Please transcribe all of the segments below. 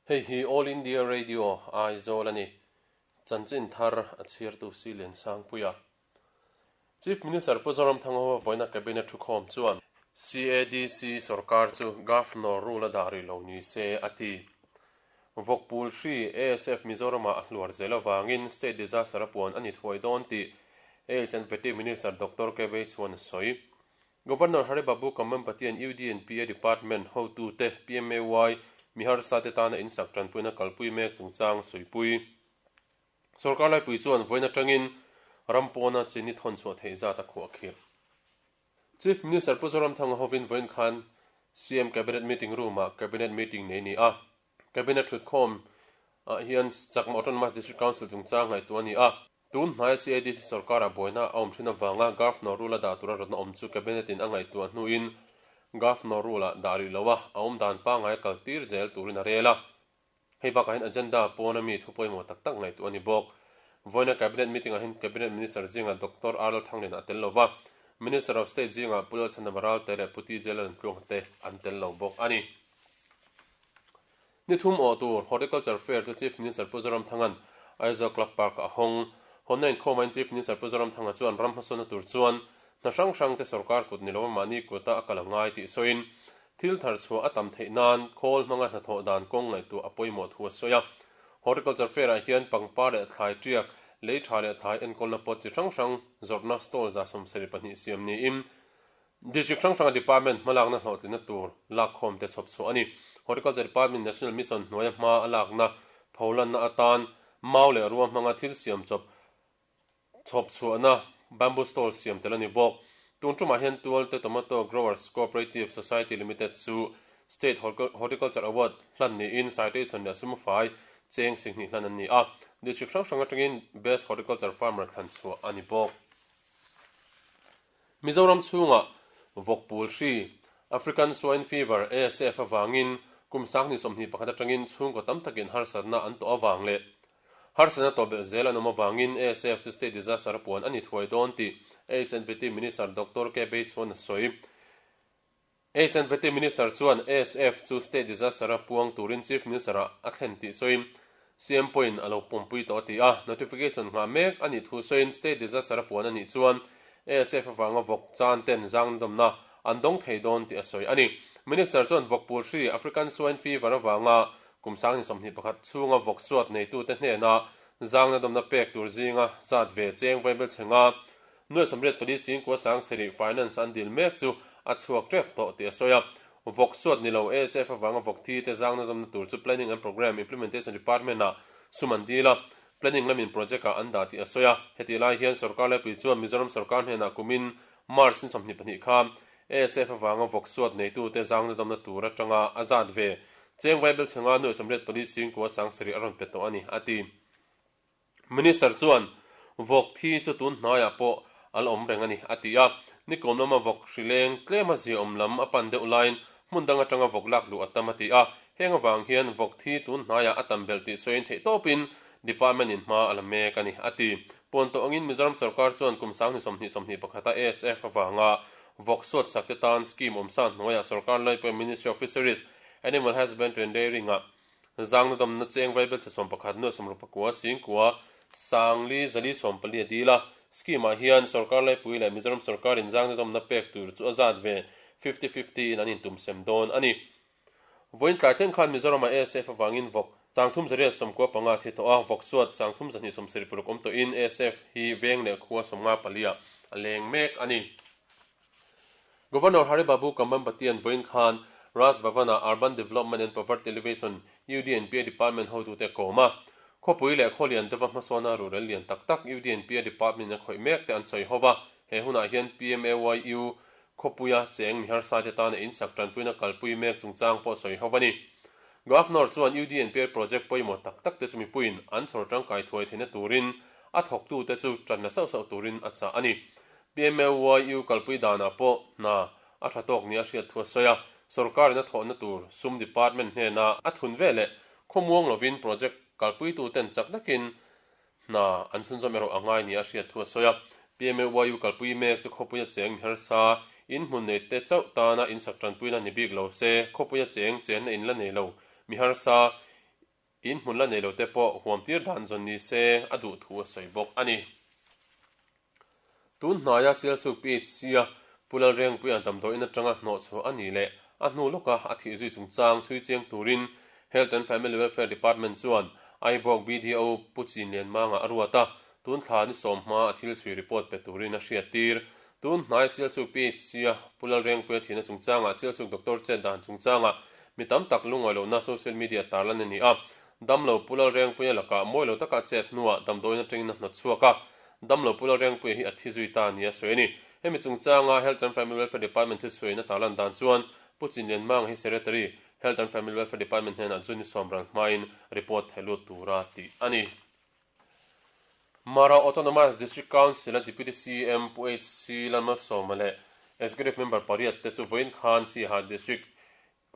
Hei hi All India Radio Aizawl a ni. Chanchin thar a chhiartu Si Liansangpuia. Chief Minister Pu Zoramthanga ho vawiina Cabinet thukhawm chuan CADC sorkar chu Governor rule a dah rih lo ni se a ti. Vawkpul hri ASF Mizoramah a hluar zel avangin State Disaster a puan a ni thuai dawn tih HNPT Minister Doctor KB chuan a sawi. Governor Hari Babu Kambhampatian UDNPA Department hotute PMAY mi harsate tana insak tanpuina kalpui mek chungchang sawi-pui. Sorkar laipui chuan vawiin atangin ram pawna chini thawn chhuah theih zat a khuah khirh. Chief Minister Pu Zoramthanga hovin vawiin khan CM Cabinet Meeting Room-ah Cabinet Meeting nei ni a. Cabinet thutkhawm ah hian Chakma Autonomous District Council chungchang ngaihtuah a ni a. Tun hnaia CADC sorkara buaina a awm thin avanga Governor rule a dah tura rawtna awm chu Cabinet in a ngaihtuah hnuin Governor rule ah dah rih lo a, a awm dan pangngai a kal tir zel turin a rel a. Hei bakah hian agenda pawna mi thu pawimawh tak tak ngaihtuah a ni bawk. Vawiina Cabinet meeting ah hian Cabinet Minister zingah Doctor R Lalthanglian a tel lo va, Minister of State zingah Pu Lalchhandama Ralte leh Pu TJ Lalnuntluanga te an tel lo bawk a ni. Ni thum awh tur Horticulture Fair chu Chief Minister Pu Zoramthanga'n Aizawl Club Park-ah a hawng. Hawnna inkhawmain Chief Minister Pu Zoramthanga chuan ram hmasawnna tur chuan hna hrang hrangte sorkar kut ni lova mahni kuta a kal a ngai tih sawiin thil thar chhuah a tam theih nan khawl hmanga hnathawh dan kawng ngaihtuah a pawimawh thu a sawi a. Horticulture Fair-ah hian pangpar leh thlai tiak, lei tha leh thlai enkawlna pawt chi hrang hrang zawrhna stall 72 siam niin District hrang hranga department hmalakna hlawhtlinna tur lakkhawm te chhawp chhuah a ni. Horticulture Department National Mission hnuaia hma a lakna pholanna atan mau leh rua hmanga thil siam chawp chhawp chhuahna bamboo stall siam tel a ni bawk. Tun tumah hian Tualte Tomato Growers Cooperative Society Limited chu State Horticulture Award hlan niin citation leh sumfai cheng singhnih hlan an ni a. District hrang hrang atangin Best Horticulture Farmer thlan chhuah a ni bawk. Mizoram chhungah vawkpul hri, African Swine Fever, ASF, avangin kum 2021 atangin chhungkaw tam takin harsatna an tawh avang leh harsatna tawh belh zel an awm avangin ASF chu state disaster a puan a ni thuai dawn tih HNPT Minister Doctor K Beichhuan a sawi. HNPT Minister chuan ASF chu state disaster a puang turin Chief Minister-ah a thlen tih sawiin CM pawhin a lo pawmpui tawh a ti a, notification nghah mek a nih thu sawiin state disaster a puan a nih chuan ASF avanga vawk chan ten zangnadawmna an dawng thei dawn tih a sawi a ni. Minister chuan vawk pul hri African Swine Fever avanga kum 2021 chhunga vawk suat neitute hnena zangnadawmna pek tur zinga zat ve cheng vaibel chhenga Nuai sawmriat pali singkua sang sarih finance an dil mek chu a chhuak tep tawh tih a sawi a. Vawk suat ni lo ASF avanga vawk thi te zangna damna tur chu Planning and Programme Implementation Department ah sum an dil a, Planning lamin project ah an dah tih a sawi a. Hetih lai hian sorkar laipui chuan Mizoram sorkar hnenah kumin March ni 22 kha ASF avanga vawk suat neitu te zangna damna tur atanga a zat ve cheng vaibel chhenga nuai sawmriat pali singkua sang sarih a rawn pe tawh a ni, a ti. Minister chuan, Vawk thi chu tun hnaiah pawh a la awm reng a ni, a ti a. Nikawm lama vawk hri leng tlema ziaawm lam a pan deuh laiin hmun dang atanga vawk lak luh a tam a ti a. Heng avang hian vawk thi tun hnaiah a tam belh tih sawiin theih tawpin Department in hma a la mek a ni, a ti. Puan tawh angin Mizoram sorkar chuan kum 2020 21 a ASF avanga vawk suat sak te tan scheme awmsa hnuaiah sorkar laipui Ministry of Fisheries, Animal Husbandry and Dairying-ah Zangna damna cheng vaibel chhe 11 nuai 64 singkua sangli zali 14 a dil a. Scheme ah hian sorkar laipui leh Mizoram sorkarin zangna damna pek tur chu a zat ve fifty fifty in an intum sem dawn a ni. Vawiin tlai thleng khan Mizoramah ASF avangin vawk 395 thi tawh a, vawk suat 3276 awm tawhin ASF hi veng leh khua 54 ah a leng mek a ni. Governor Hari Babu Kambhampatian vawiin khan Raj Bhavan-ah Urban Development and Poverty Alleviation, UDNPA, Department hotute a kawm a. Khawpui leh khawlian te va hmasawna ruhrel lian tak tak UDNPA Department-in a khawih mek te an sawi ho va. He hunah hian PMAYU khawpuia cheng mi harsa te tana insak tanpuina kalpui mek chungchang pawh sawi ho a ni. Governor chuan UDNPA project pawimawh tak tak te chu mipuiin an chhawr tangkai thuai theihna turin a thawktute chu tan la sauh sauh turin a chah a ni. PMLYU kalpui danah pawh hna a tha tawk nia hriat thu a sawi a, sorkarin a thawhna tur sum department hnena a thun ve leh khawmuang lovin project kalpuituten chak takin hna an chhunzawm erawh a ngai nia hriat thu a sawi a. PMLYU kalpui mek chu khawpuia cheng mi harsa in hmun nei te chauh tana insak tanpuina ni bik lo se, khawpuia cheng chenna in la nei lo mi harsa. In hmun la nei lote pawh huamtir dan zawn ni se a duh thu a sawi bawk a ni. Tun hnaia Sialsuk PHC-a Pu Lalrengpuia'n damdawiin atanga hnawh chhuah a nih leh a hnu lawka a thih zui chungchang chhui chiang turin Health and Family Welfare Department chuan Aibawk BDO Pu Chinlianmanga a ruat a, tun thla ni sawm hma a thil chhui report pe turin a hriattir. Tun hnai Sialsuk PHC-a Pu Lalrengpuia thihna chungchangah Sialsuk Doctor chet dan chungchangah mi tam tak lungawi lohna social media tarlan a ni a. Damlo Pu Lalrengpuia lakah mawi lo taka chet hnuah damdawiin atangin a hnawt chhuak a, damlo Pu Lalrengpuia hi a thi zui ta nia sawi a ni. Hemi chungchanga Health and Family Welfare Department thuchhuain a tarlan dan chuan Pu Chinlianmanga hi Secretary, Health and Family Welfare Department hnenah June ni sawmral hmain report theh lut tura tih a ni. Mara Autonomous District Council-a Deputy CM Pu HC Lalmalsawma leh Executive Member pariat te chu vawiin khan Siaha District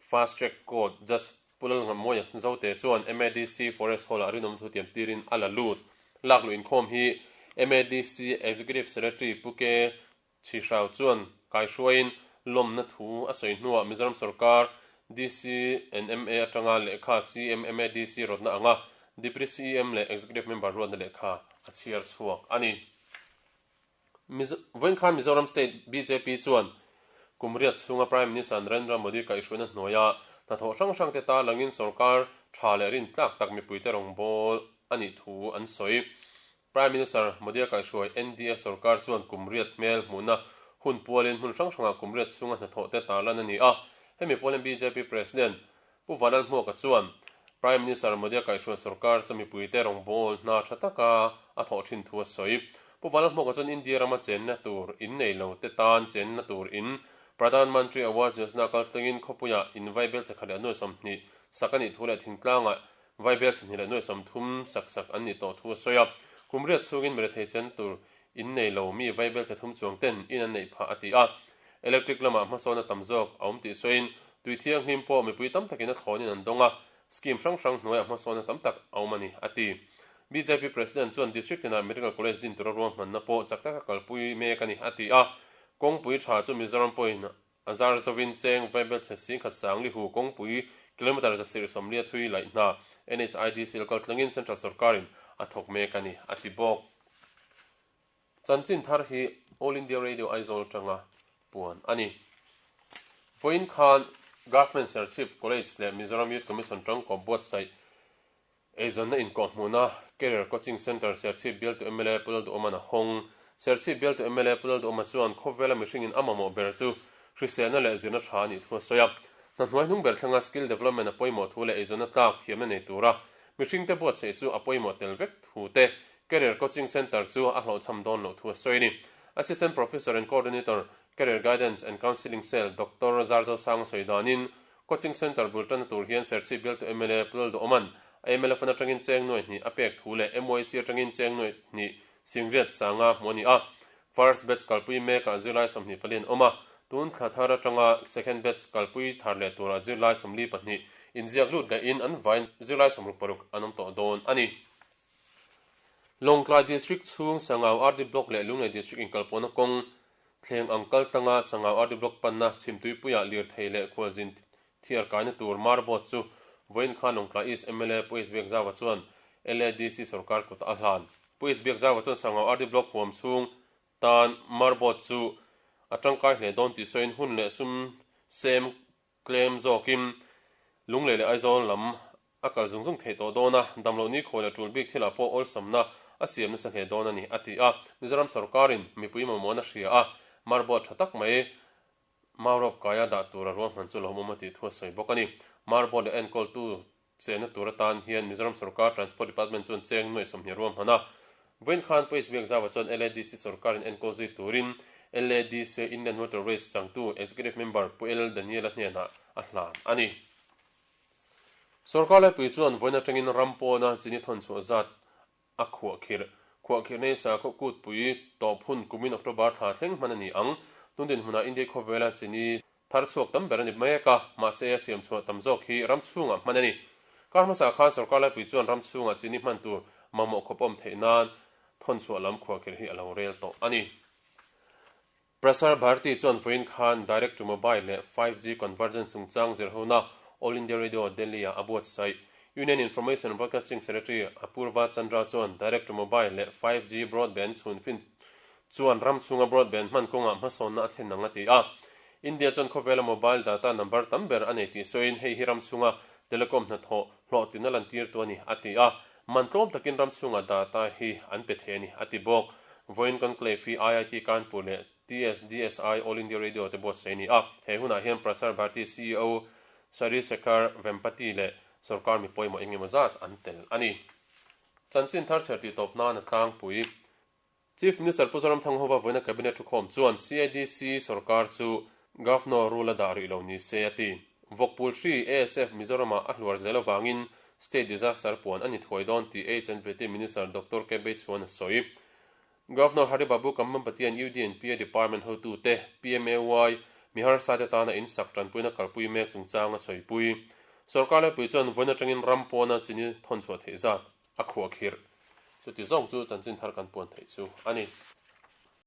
Fast Track Court Judge Pu Lalngamawia Zote chuan MADC Forest Hall-ah rinawm thu tiam tirin a la lut. Lakluh inkhawm hi MADC Executive Secretary Pu Ke Chhihrau chuan kaihruaiin lawmna thu a sawi hnuah Mizoram sorkar DCNMA atanga lehkha CMMADC rawtna anga Deputy CEM leh Executive Member ruatna lehkha a chhiar chhuak a ni. Vawiin khan Mizoram State bjp chuan kum riat chhunga Prime Minister Narendra Modi kaihhruaina hnuaia hnathawh hrang hrangte tarlangin sorkar tha leh rintlak tak mipuite rawngbâwl a nih thu an sawi. Prime Minister Modi-a kaihhruai NDA sorkar chuan kum riat hmel hmuhna hun pualin hmun hrang hrangah kum riat chhunga hnathawhte tarlan a ni a. Hemi pualin bjp President Pu Vanlalhmuaka chuan Prime Minister Modi-a kaihhruai sorkar chu mipuite rawngbâwl hna tha taka a thawh thin thu a sawi. Pu Vanlalhmuaka chuan India rama chenna tur in nei lo te tan chenna tur in Pradhan Mantri Awas Yojana kaltlangin khawpuiah in vaibel chakhat leh nuai 20 sak a nih thu leh thingtlangah vaibel chahnih leh nuai 30 sak sak an nih tawh thu a sawi a. Kum riat chhungin mirethei chen tur in nei lo mi vaibel chhe thum chuang ten in an neih phah a ti a. Electric lamah hmasawnna tam zawk a awm tih sawiin tui thianghlim pawh mipui tam takin a thlawnin an dawng a, scheme hrang hrang hnuaiah hmasawnna tam tak a awm a ni, a ti. Bjp President chuan District tinah Medical College din tura ruahmanna pawh chak taka kalpui mek a ni, a ti a. Kawngpui tha chu Mizoram pawhin A zar zovin cheng vaibel chhe singkhat sang lihu kawngpui kilometre 140 thui laih hna NHIDC lo kal tlangin Central sorkarin a thawk mek a ni, a ti bawk. Chanchin thar hi All India Radio Aizawl atanga puan a ni. Vawiin khan Government Serchhip College leh Mizoram Youth Commission tangkawp buatsaih Eizawnna inkawhhmuhna Career Coaching Centre Serchhip bialtu mla Pu Lalduhawma'n a hawng. Serchhip bialtu mla Pu Lalduhawma chuan khawvela mihringin a mamawh ber chu hriselna leh zirna tha a nih thu a sawi a. Hna hnuai hnung ber thlenga skill development a pawimawh thu leh eizawnna tlak thiamna nei tura mihringte buatsaih chu a pawimawh tel vek thu te Career Coaching Centre chu a hlawhchham dawn loh thu a sawi a ni. Assistant Professor and Coordinator, Career Guidance and Counselling Cell, Doctor Zarzosanga sawi danin Coaching Centre bul tanna tur hian Serchhip bialtu mla Pu Lalduhawma'n a mla fund atangin cheng nuai hnih a pek thu leh MYC atangin cheng nuai hnih singriat sanga hmuh a ni a. First batch kalpui mekah zirlai 24 an awm a, tun thla thar atanga second batch kalpui thar leh turah zirlai 42 inziak lut lehin an vaiin zirlai 66 an awm tawh dawn a ni. Lawngtlai District chhung Sangau RD Block leh Lunglei District inkalpawhna kawng Thleng ang kal tlanga Sangau RD Block panna Chhimtuipuiah lirthei leh khualzin thiar kaina tur Marbot chu vawiin khan Lawngtlai East mla Pu H Biakzauva chuan LADC sorkar kutah a hlan. Pu H Biakzauva chuan Sangau RD Block huam chhung tan Marbot chu a tangkai hle dawn tih sawiin hun leh sum sem Tlem zawkin Lunglei leh Aizawl lam a kal zung zung thei tawh dawn a, damloh ni khawi leh tul bik thilah pawh awlsamna a siam nasa hle dawn a ni, a ti a. Mizoram sorkarin mipui mamawhna hria a, marboard tha tak mai Maurawp kaia dah tura ruahman chu lawmawm a tih thu a sawi bawk a ni. Marboard leh enkawltu Chenna tur atan hian Mizoram sorkar Transport Department chuan cheng nuai 20 ruahman a. Vawiin khan Police Biakzauva chuan LADC sorkarin enkawl zui turin LADC Inland Waterways changtu Executive Member Pu L Daniel-a hnenah a hlan a ni. Sorkar laipui chuan vawiin atangin ram pawna chini thawn chhuah zat a khuahkhirh. Khuahkhirh nei sakhaw kutpui tawp hun kumin October thla thleng hman a ni ang. Tun dinhmunah India khawvela chini thar chhuak tam ber a ni mek a, mahse a siam chhuah tam zawk hi ram chhungah hman a ni. Kar hmasa khan sorkar laipui chuan ram chhungah chini hman tur mamawh khawp awm theih nan thawn chhuah lam khuahkhirh hi a lo rel tawh a ni. Prasar Bharati chuan vawiin khan Direct to Mobile leh 5G Convergence chungchang zirhona All India Radio Delhi-ah a buatsaih. Union Information and Broadcasting Secretary Apurva Chandra chuan Direct to Mobile leh 5G broadband chhunfin chuan ram chhunga broadband hman kawngah hmasawnna a thlen ang a ti a. India chuan khawvela mobile data number tam ber a nei tih sawiin hei hi ram chhunga telecom hnathawh hlawhtlin a lantirtu a ni a ti a. Man tlawm takin ram chhunga data hi an pe thei a ni a ti bawk. Vawiin Conclave hi IIT Kanpur leh TSDSI All India Radio te buatsaih a ni a. He hunah hian Prasar Bharati ceo Shari Shekhar Vempati leh sorkar mi pawimawh eng emaw zat an tel a ni. Chanchin thar chher tih tawp nan a tlangpui. Chief Minister Pu Zoramthang hova vawiina Cabinet thukhawm chuan CADC sorkar chu Governor rule a dah rih lo ni se a ti. Vawkpul hri ASF Mizoramah a hluar zel avangin State Disaster puan a ni thuai dawn tih HNVT Minister Doctor KB chuan a sawi. Governor Hari Babu Kammampatian UDNPA Department hotute, PMAY, mi harsate tana in sak tanpuina kalpui mek chungchang a sawipui. Sorkar laipui chuan vawiin atangin ram pawna chini thawn chhuah theih zat a khuah khirh. Chuti zawng chu chanchin thar kan puan theih chu a ni.